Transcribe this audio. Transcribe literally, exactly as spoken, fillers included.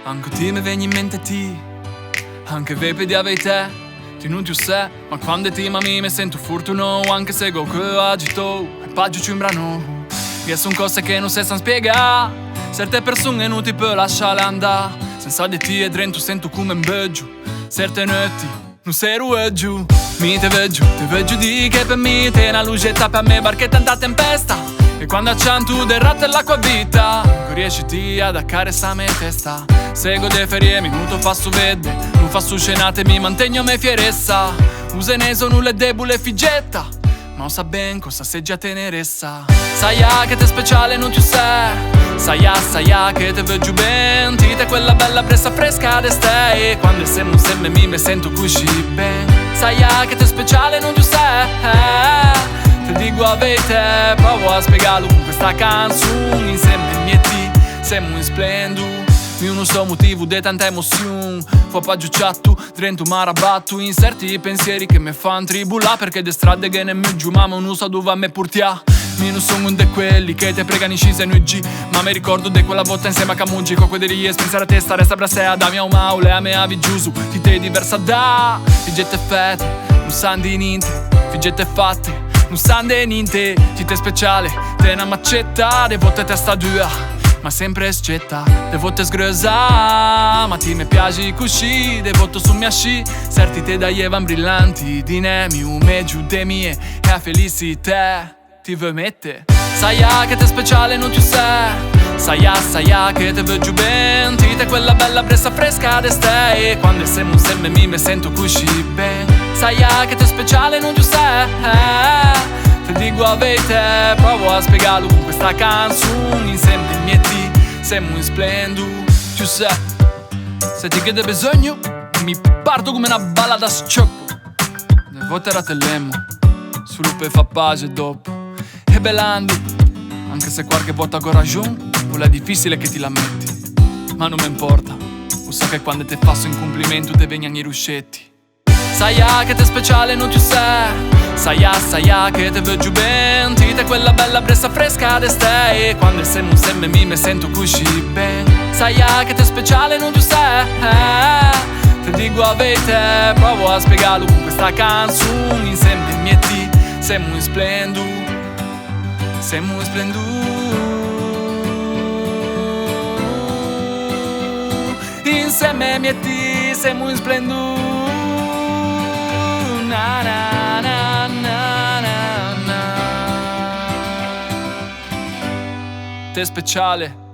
Anche ti me vegni in mente ti, anche ve pe dî a veitæ, ti no ti o sæ, ma quande ti m'ami me sento fortunou, anche se gh'ò o cheu agitou, e pagio ciù imbranou. Ghe son cöse che no se san spiegâ, çerte persoñe no ti peu lasciâle andâ, sensa de ti e drento sento comme un beugio, çerte neutti no sero euggio. Mi te veuggio, te veuggio dî che pe mi te na luxetta, pe me barchetta inta tempesta. E quande a cianto de rate l'acquavita, no riesci ti ad accareçâ me testa. Se gh'ò de ferie mi no te o fasso vedde, no fasso scenate, mi mantegno a me fieressa. O zeneso no l'é debole, figetta, ma o sa ben cosa segia teneressa. Saià che te speciale no ti o sæ, saià, saià che te veuggio ben, ti te quella bella bressa fresca de stæ, e quande semo insemme mi me sento cuscì ben. Saià che te speciale no ti o sæ, te digo a veitæ, provo a spiegâlo con questa canson, insemme mi e ti semo in splendor. Mi no so o motivo de tanta emozion, fo appaggio ciato drento un marabato, in certi pensieri che me fan tribolâ, perché de strade ghe n'é muggio, ma mo no sa dove me portià. Mi no son un de quelli che te pregano in scise e no i gi, ma me ricordo de quella vota insemme a Camugi, co quelle rie, spensere a testa, resta brassea da mia o mau, lea me à viggioso, ti te diversa da, figette fete, no san de ninte, figette fatte, no san de ninte, ti te speciale, te na macetta, de vote testa dua, ma sempre sceta, de vote sgreusà, ma ti me piaxi cuscì, de vote o son mi ascì, certi te daieva un brillanti, dinemi o megio de mi e a felicitæ ti veu mette. Saià che te speciale no ti o sæ, saià, saià che te veuggio ben, ti te quella bella bressa fresca de stæ, e quande semo insemme mi me sento cuscì ben. Saià che te speciale no ti o sæ, te digo a veitæ, provo a spiegâlo con questa canson, insemme mi e ti semo in splendor, ti o sæ. Se ti gh'é de beseugno, mi parto comme na bala da scioppo. De vote rattelemo, solo pe fâ paxe dopo. E belando, anche se quarche vota gh'ò raxon, o l'é difisile che ti la metti. Ma no me importa, o sò che quande te fasso un complimento te vegnan i ruscetti. Saià che te speciale no ti o sæ, saià, saià che te veuggio ben, ti te quella bella bressa fresca de stæ, e quande semo insemme mi me sento cuscì ben. Saià che te speciale no ti o sæ, te digo a veitæ, provo a spiegâlo con questa canson, insemme mi e ti semo in splendor, semo in splendor. Insemme mi e ti semo in splendor. Na, na, na. Te speciale.